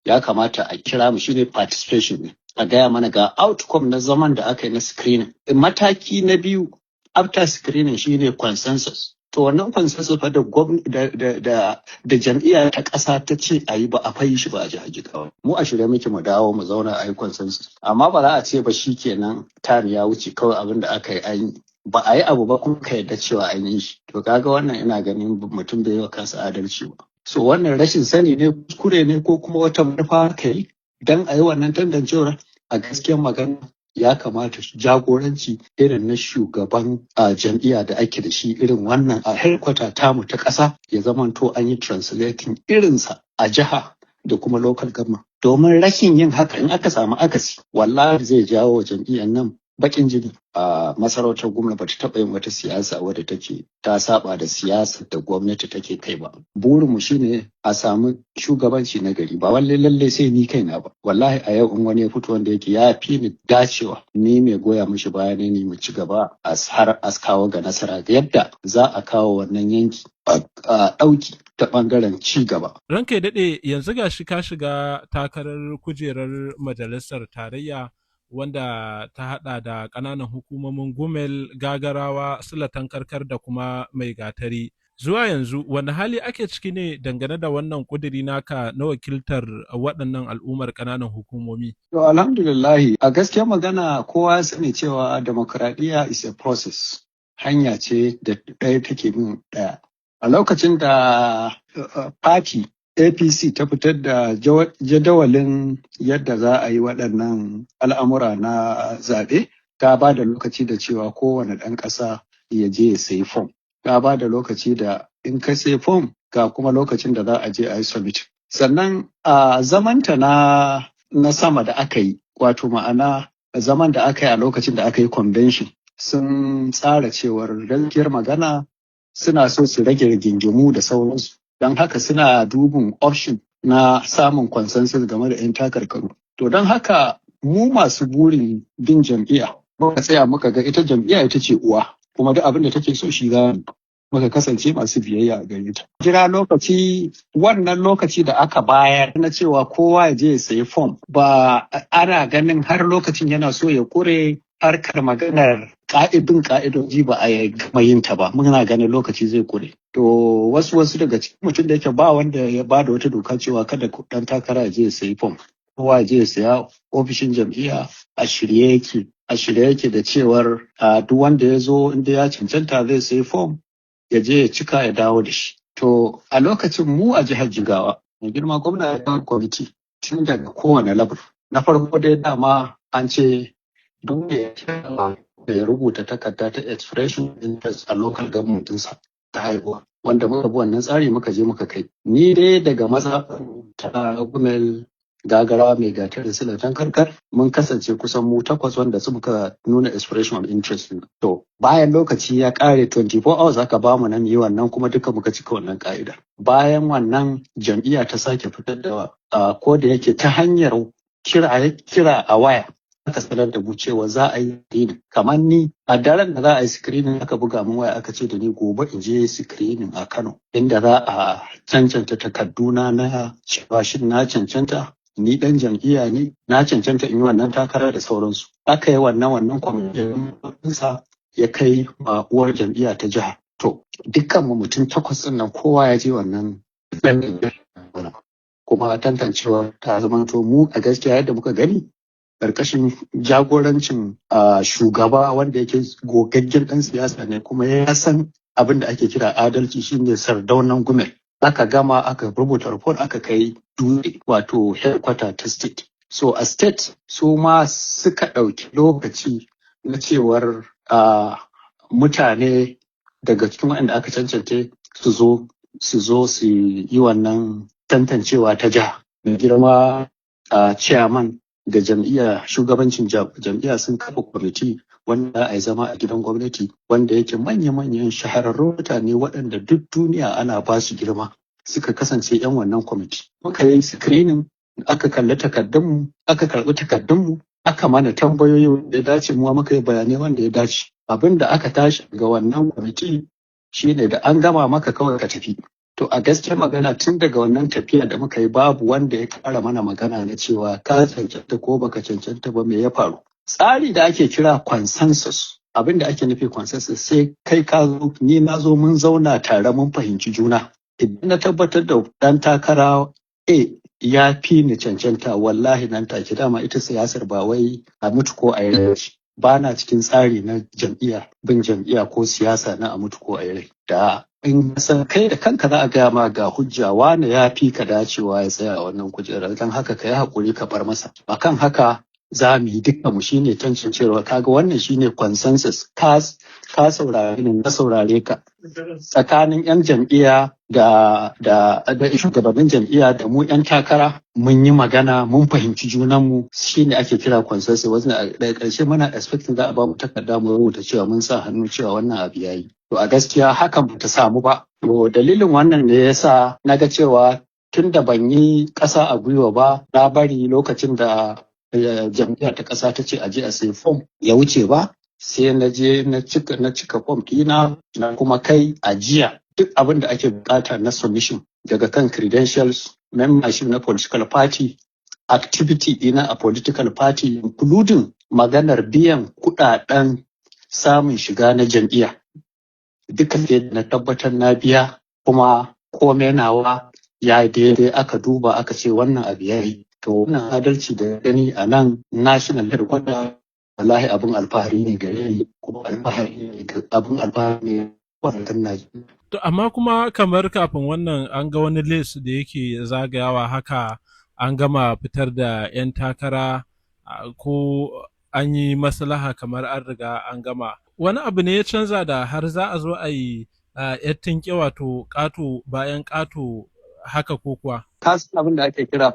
Ya kamata a kira mu, shine participation ne. A gaya mana ga outcome na zaman da aka yi na screening. Mataki na biyu after screening shine consensus. To wannan consensus fa da da jam'iyya ta ƙasa ta ce a yi, ba a fayi shi ba a jihar Jigawa. Mu a shirye muke mu dawo mu zauna a yi consensus. Amma ba za a ce ba shi kenan, time ya wuce, kawai abin da aka yi an yi. Ba a yi abu ba kuma ka yarda cewa an yi shi. To kaga wannan ina ganin mutum bai yi wa kansa adalci ba. So wannan rashin sani ne, kuskure ne, ko kuma wata manufa ka yi dan a yi wannan tantancewar. A gaskiyar magana, ya kamata jagoranci irin na shugaban a jam'iyya da ake da shi irin wannan a headquarter tamu ta ƙasa ya zamanto an yi translating irinsa a jiha da kuma local government, domin rashin yin haka, in aka samu akasi, wallahi zai jawo wa jam'iyyar nan bakin jini. A masarautar gwamna ba ta taɓa yin wata siyasa wadda take ta saba da siyasar da gwamnati take kai ba. Burinmu shine a samu shugabanci na gari, ba walle lalle sai ni kaina ba. Wallahi a yau in wani ya fito wanda yake ya fi ni dacewa, ni mai goya mishi baya ne, ni mu ci gaba a har a kawo ga nasara yadda za a kawo wannan yanki a ɗauki ta ɓangaren ci gaba. Ranka ya daɗe, yanzu ga shi ka shiga takarar kujerar majalisar tarayya wanda ta haɗa da ƙananan hukumomin Gumel, Gagarawa, Silatan Karkar da kuma Mai Gatari. Zuwa yanzu wani hali ake ciki ne dangane da wannan ƙuduri naka na wakiltar waɗannan al'ummar ƙananan hukumomi? To alhamdulillahi, a gaskiya magana kowa ya sani cewa demokradiyya is a process. Hanya ce da ɗaya take bin ɗaya. A lokacin da party APC ta fitar da jadawalin yadda za a yi waɗannan al'amura na zaɓe, ta ba da lokaci da cewa kowane ɗan ƙasa ya je ya sayi fom. Ta ba da lokaci da in ka sayi fom, ga kuma lokacin da za a je a yi submit. Sannan a zamanta na sama da aka yi, wato ma'ana zaman da aka yi a lokacin da aka yi convention, sun tsara cewar gaskiyar magana suna so su rage rigingimu da sauransu. Don haka suna dubin option na samun consensus game da 'yan takarkaru. To don haka mu masu burin bin jam'iyya muka tsaya muka ga ita jam'iyya ita ce uwa, kuma duk abin da take so shi za mu muka kasance masu biyayya a gare ta. Jira lokaci, wannan lokaci da aka bayar na cewa kowa ya je ya sayi fom, ba ana ganin har lokacin yana so ya kure, harkar maganar ka'idin ka'idoji ba a gama yin ta ba, muna ganin lokaci zai kure. To wasu daga cikin mutum da yake ba wanda ya ba da wata doka cewa kada dan takara ya je ya sayi fom, kowa ya je ya saya. Ofishin jam'iyya a shirye yake, a shirye yake da cewar duk wanda ya zo, inda ya cancanta, zai sayi fom ya je ya cika ya dawo da shi. To a lokacin mu a jihar Jigawa, mai girma gwamna ya kawo kwamiti tun daga kowane level. Na farko dai dama an ce duk da ya rubuta takarda ta expression interest a local government ɗinsa ta haihuwa, wanda muka bi wannan tsari muka je muka kai. Ni dai daga mazaɓar ta Gumel, Gagarawa, Mai Gatari, Silatan Karkar, mun kasance kusan mu takwas wanda su muka nuna expression of interest. To bayan lokaci ya kare, 24 hours aka bamu na yi wannan, kuma duka muka cika wannan ka'ida. Bayan wannan jam'iyya ta sake fitar da ko da yake ta hanyar kira kira a waya aka sanar da mu cewa za a yi screening. Kamar ni, a daren da za a yi screening aka buga min waya, aka ce da ni gobe in je screening a Kano, inda za a cancanta takarduna na cewa shin na cancanta, ni dan jam'iyya ne, na cancanta in yi wannan takara da sauransu. Aka yi wannan kwamitin sa ya kai ma uwar jam'iyya ta jiha. To dukkan mu mutum takwas ɗin nan kowa ya je wannan, kuma tantancewa ta zamanto mu a gaskiya yadda muka gani, ƙarƙashin jagorancin shugaba wanda yake gogaggen ɗan siyasa ne kuma ya san abin da ake kira adalci, shine Sardaunan Gumel. Aka gama, aka rubuta report, aka kai Dutse, wato headquarter ta state. So a state su ma suka ɗauki lokaci na cewar mutane daga cikin waɗanda aka cancance su zo su yi wannan tantancewa ta jiha. Mai girma chairman da jam'iyya, shugabancin jam'iyya sun kafa kwamiti wanda a yi zama a gidan gwamnati, wanda yake manya-manyan shahararrun mutane waɗanda duk duniya ana ba su girma suka kasance 'yan wannan kwamiti. Muka yi screening, aka kalli takardunmu, aka karɓi takardunmu, aka mana tambayoyi wanda ya dace, mu muka yi bayanai wanda ya dace. Abin da aka tashi ga wannan kwamiti shine da an gama maka kawai ka tafi. To a gaskiya magana, tun daga wannan tafiya da muka yi, babu wanda ya kara mana magana na cewa ka cancanta ko baka cancanta ba, me ya faru. Tsari da ake kira consensus, abin da ake nufi consensus, sai kai ka zo, ni na zo, mun zauna tare, mun fahimci juna. Idan na tabbatar da dan takara A ya fi ni cancanta, wallahi nan take. Dama ita siyasar ba wai a mutu ko a yi rai. Ba na cikin tsari na jam'iyya, bin jam'iyya ko siyasa na a mutu ko a yi rai. Da in san kai da kanka za a gaya ma ga hujja, wane ya fi ka dacewa ya tsaya a wannan kujerar, don haka ka yi haƙuri ka bar masa. Akan haka za mu yi dukkan mu, shine tantancewa. Kaga wannan shine consensus. Ka saurare ni, na saurare ka, tsakanin yan jam'iyya da shugabannin jam'iyya da mu yan takara, mun yi magana, mun fahimci junanmu, shine ake kira consensus. Wajen daga ƙarshe muna expecting za a ba mu takarda mu rubuta cewa mun sa hannu cewa wannan abu yayi. To a gaskiya hakan ba ta samu ba. To dalilin wannan ne yasa na ga cewa tun da ban yi ƙasa a gwiwa ba, na bari lokacin da jam'iyyar ta ƙasa ta ce a je a sayi fom ya wuce ba, sai na je na cika fom ɗina, na kuma kai ajiya duk abin da ake bukata na submission, daga kan credentials, membership na political party, activity ɗina a political party, including maganar biyan kuɗaɗen samun shiga na jam'iyya. Duka sai na tabbatar na biya, kuma komai nawa ya daidai, aka duba aka ce wannan abu ya yi. To wannan adalci da gani a nan national headquarter, wallahi abin alfahari ne gare ni, kuma alfahari ne, abin alfahari ne wannan Najeriya. To amma kuma kamar kafin wannan an ga wani list da yake zagayawa haka, an gama fitar da 'yan takara, ko an yi maslaha, kamar an riga an gama. Wani abu ne ya canza da har za a zo a yi 'yar tinke, wato ƙato bayan ƙato haka, ko kuwa? Ka san abin da ake kira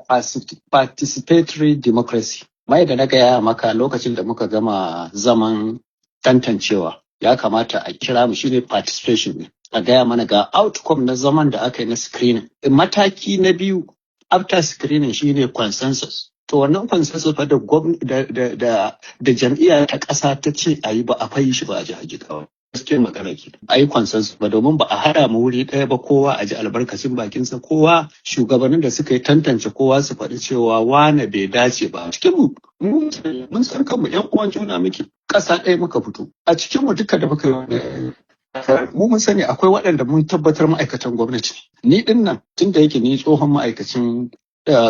participatory democracy. Mai da na gaya maka, lokacin da muka gama zaman tantancewa, ya kamata a kira mu, shine participation ne. A gaya mana ga outcome na zaman da aka yi na screening. Mataki na biyu after screening shine consensus. To wannan consensus fa da jam'iyya ta ƙasa ta ce a yi, ba a fayi shi ba a jihar Jigawa. Gaskiyar magana ke, a yi consensus ba, domin ba a haɗa mu wuri ɗaya ba, kowa a ji albarkacin bakinsa, kowa, shugabannin da suka yi tantance kowa su faɗi cewa wane bai dace ba. Cikin mu mun san kanmu, ƴan uwan juna muke, ƙasa ɗaya muka fito. A cikin mu duka da muka yi mu, mun sani akwai waɗanda mun tabbatar ma'aikatan gwamnati. Ni ɗin nan, tun da yake ni tsohon ma'aikacin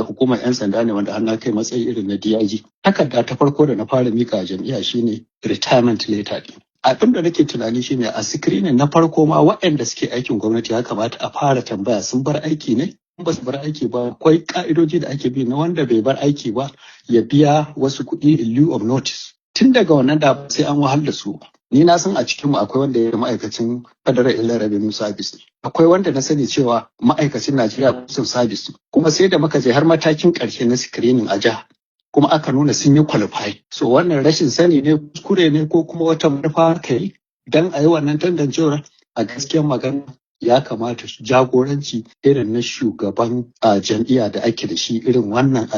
hukumar 'yan sanda ne, wanda har na kai matsayi irin na DIG. Takarda ta farko da na fara mika a jam'iyya shine retirement letter ɗin. Abin da nake tunani shine, a screening na farko ma, waɗanda suke aikin gwamnati ya kamata a fara tambaya sun bar aiki ne? In ba su bar aiki ba, akwai ka'idoji da ake bi na wanda bai bar aiki ba ya biya wasu kuɗi in lieu of notice. Tun daga wannan da sai an wahal da su ba. Ni na san a cikinmu akwai wanda ya ma'aikacin Federal Inland Revenue Service. Akwai wanda na sani cewa ma'aikacin Nigeria Customs Service. Kuma sai da muka je har matakin ƙarshe na screening a jiha, kuma aka nuna sun yi qualify. So wannan rashin sani ne, kuskure ne, ko kuma wata manufa ka yi dan a yi wannan tantancewar. A gaskiyar magana, ya kamata jagoranci irin na shugaban jam'iyya da ake da shi irin wannan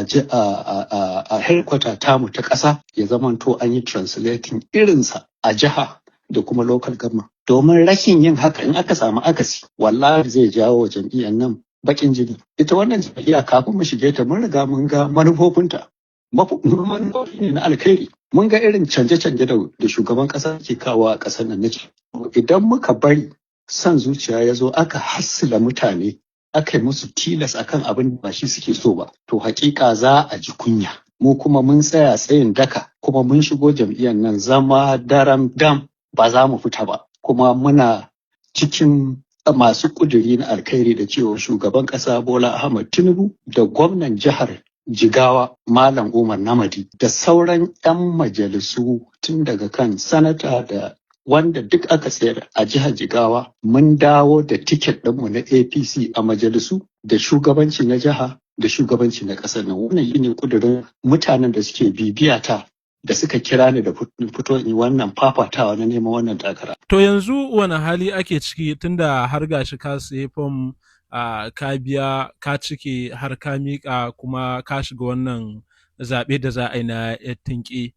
a headquarter tamu ta ƙasa, ya zamanto an yi translating irinsa a jiha da kuma local government. Domin rashin yin haka, in aka samu akasi, wallahi zai jawo wa jam'iyyar nan bakin jini. Ita wannan jam'iyya, kafin mu shige ta, mun riga mun ga manufofinta. Manufofi ne na alkhairi. Mun ga irin canje-canje da shugaban ƙasa ke kawo a ƙasar nan. Nace idan muka bari son zuciya ya zo aka hassila mutane, aka yi musu tilas akan abin da ba shi suke so ba, to hakika za a ji kunya. Mu kuma mun tsaya tsayin daka, kuma mun shigo jam'iyyar nan zama daram dam, ba za mu fita ba. Kuma muna cikin masu kuduri na alkhairi da cewa shugaban ƙasa Bola Ahmad Tinubu da gwamnan jihar Jigawa Malam Umar Namadi da sauran 'yan majalisu, tun daga kan sanata da wanda duk aka tsayar a jihar Jigawa, mun dawo da ticket ɗinmu na APC a majalisu da shugabanci na jiha da shugabanci na ƙasar nan. Wannan shine kudurin mutanen da suke bibiya ta, da suka kira ni da fito in wannan fafatawa na neman wannan takara. To yanzu wani hali ake ciki, tunda har gashi ka sayi fom, ka biya, ka cike, har ka miƙa, kuma ka shiga wannan zaɓe da za a yi na tinke.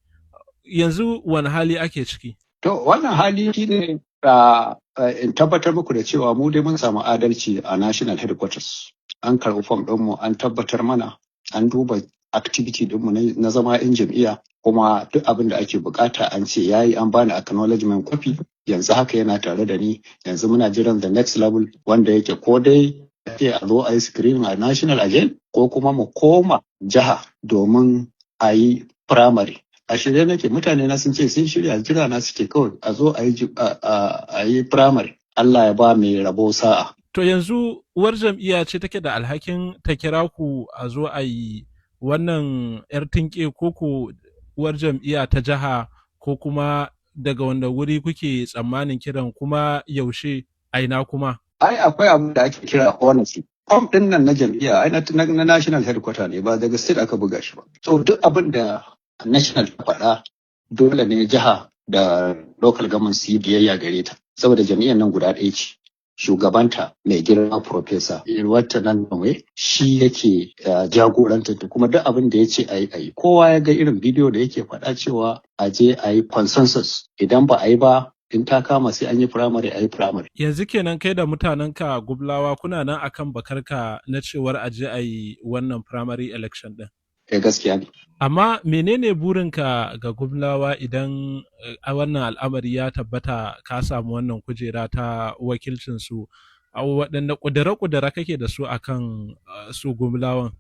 Yanzu wani hali ake ciki? To wannan hali shine In tabbatar muku da cewa mu dai mun samu adalci a national headquarters. An karɓi fom ɗinmu, an tabbatar mana, an duba activity ɗinmu na zama 'yan jam'iyya, kuma duk abin da ake bukata an ce yayi, an bani acknowledgement copy, yanzu haka yana tare da ni. Yanzu muna jiran the next level, wanda yake ko dai ce a zo a yi screening a national again, ko kuma mu koma jiha domin a yi primary. A shirye nake, mutane na sun ce sun shirya, jira na suke kawai a zo a yi primary. Allah ya ba mai rabo sa'a. To yanzu uwar jam'iyya ce take da alhakin ta kira ku a zo a yi wannan 'yar tinke, ko ko uwar jam'iyya ta jiha, ko kuma daga wanda wuri kuke tsammanin kiran, kuma yaushe, aina kuma? Ai akwai abin da ake kira honesty. Form din nan na jam'iyya ai na national headquarter ne, ba daga state aka buga shi ba. So duk abin da national ta faɗa, dole ne jiha da local government su yi biyayya gare ta, saboda jam'iyyar nan guda ɗaya ce. Shugabanta mai girma Professor Yilwatda Nanwe shi yake jagorantar ta, kuma duk abin da ya ce a yi, a yi. Kowa ya ga irin bidiyo da yake faɗa cewa a je a yi consensus, idan ba a yi ba, in ta kama sai an yi primary, a yi primary. Yanzu kenan kai da mutanenka Gublawa kuna nan akan bakarka na cewar a je a yi wannan primary election din? Eh, gaskiya ne. Amma menene burinka ga Gublawa idan a wannan al'amari ya tabbata ka samu wannan kujera ta wakilcin su? Waɗanne ƙudure-ƙudure kake da su akan su Gublawan?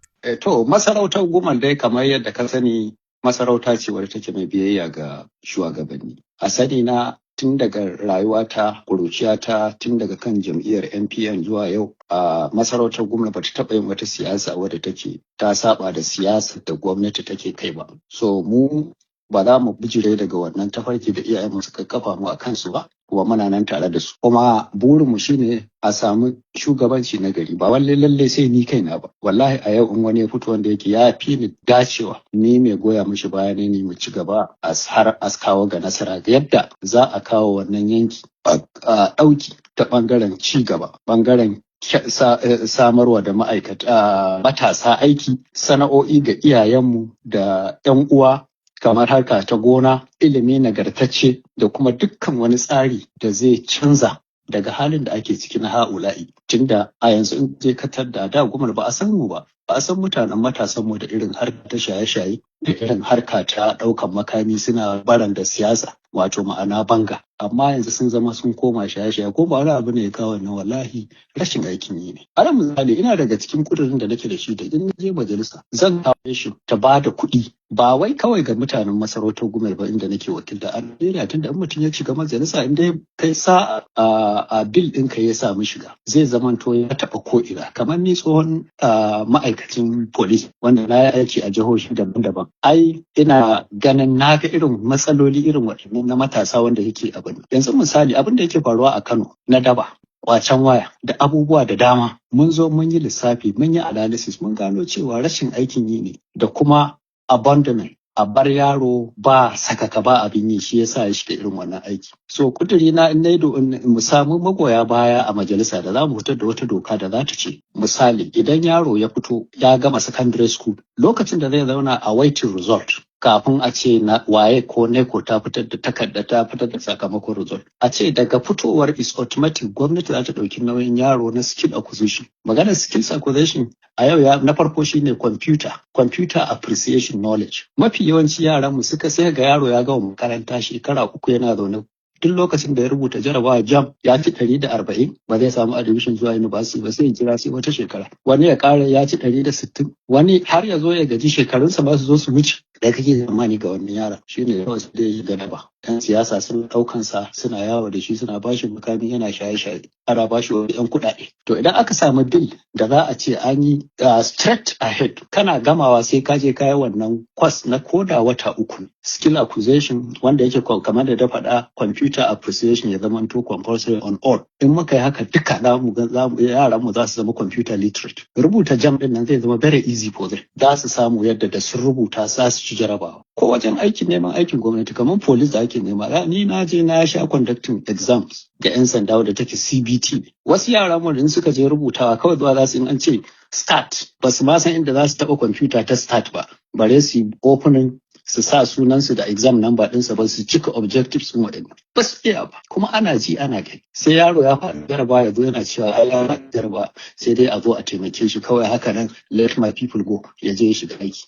To masarautar Gumal dai, kamar yadda ka sani, masarauta ce wadda take mai biyayya ga shugabanni. A sani na, tun daga rayuwata, ƙuruciyata, tun daga kan jam'iyyar NPN zuwa yau, a masarautar Gumel bata taɓa yin wata siyasa wadda take ta saba da siyasar da gwamnati take kai ba. So mu ba za mu bijire daga wannan tafarki da iyayenmu suka kafa mu a kansu ba, kuma muna nan tare da su. Kuma burinmu shine a samu shugabanci na gari, ba walle lalle sai ni kaina ba. Wallahi a yau in wani ya fito wanda yake ya fi ni dacewa, ni mai goya mishi baya ne, ni mu ci gaba a har a kawo ga nasara ga yadda za a kawo wannan yanki a ɗauki ta ɓangaren ci gaba, ɓangaren samarwa da ma'aikata matasa aiki, sana'o'i ga iyayenmu da 'yan uwa, kamar harka ta gona, ilimi nagartacce, da kuma dukkan wani tsari da zai canza daga halin da ake ciki na ha'ula'i. Tunda a yanzu in je ka da da Gumel ba a san mu ba, ba a san mutanen matasan mu da irin harka ta shaye-shaye da irin harka ta ɗaukan makami suna baran da siyasa, wato ma'ana banga. Amma yanzu sun zama sun koma shaye-shaye, ko ba wani abu ne ya kawo wannan, wallahi rashin aikin yi ne. Alal misali, ina daga cikin kudurin da nake da shi da in je majalisa zan kawo shi, ta ba da kuɗi, ba wai kawai ga mutanen masarautar Gumel ba inda nake wakilta, a Najeriya, tunda in mutum ya shiga majalisa, in dai kai sa a bill ɗinka ya samu shiga, zai zamanto ya taɓa ko'ina. Kamar ni tsohon ma'aikacin police wanda na yi aiki a jihohi daban-daban, ai ina ganin na ga irin matsaloli irin waɗannan na matasa wanda yake abin yanzu. Misali, abin da yake faruwa a Kano na daba, kwacen waya da abubuwa da dama, mun zo mun yi lissafi, mun yi analysis, mun gano cewa rashin aikin yi ne da kuma abandonment, a bar yaro ba sakaka ba abin yi, shi yasa ya shiga irin wannan aiki. So kuduri na in nayi mu samu magoya baya a majalisa da za mu fitar da wata doka da za ta ce, misali, idan yaro ya fito ya gama secondary school, lokacin da zai zauna a waiting result kafin a ce na WAEC ko NECO ta fitar da takarda, ta fitar da sakamakon result, a ce daga fitowar is automatic gwamnati za ta ɗauki nauyin yaro na skill acquisition. Maganar skills acquisition a yau ya na farko shine computer appreciation knowledge. Mafi yawanci yaran mu suka sai ga yaro ya gama makaranta shekara 3 yana zaune, duk lokacin da ya rubuta jarabawa JAMB ya ci 140, ba zai samu admission zuwa university ba, sai ya jira sai wata shekara. Wani ya ƙara ya ci 160, wani har ya zo ya gaji, shekarunsa ba su zo su wuce da kake tsammani. Ga wannan yaron shine kawai sai dai ya gaba yan siyasa sun ɗaukan sa suna yawo da shi, suna bashi mukami, yana shaye-shaye, ana bashi wani yan kuɗaɗe. To idan aka samu bill da za a ce an yi straight ahead, kana gamawa sai ka je kayi wannan kwas na koda wata 3, skill acquisition, wanda yake kamar da da faɗa, computer appreciation, ya zama to compulsory on all. In muka yi haka duka, za mu ga yaran mu za su zama computer literate. Rubuta JAMB din nan zai zama very easy for them, za su samu yadda da sun rubuta za su ci jarabawa. Ko wajen aikin neman aikin gwamnati, kamar police da ake nema, ni na je na sha conducting exams ga 'yan sanda da take CBT. Wasu yara mu in suka je rubutawa, kawai zuwa za su in an ce start, ba su ma san inda za su taɓa computer ta start ba, bare su opening. Su sa sunansu da exam number ɗinsa ba su cika objectives ɗin waɗannan. Ba su iya ba. Kuma ana ji ana gani. Sai yaro ya faɗi jaraba ya zo yana cewa ai ya faɗi jaraba, sai dai a zo a taimake shi kawai haka nan, let my people go, ya je ya shiga aiki.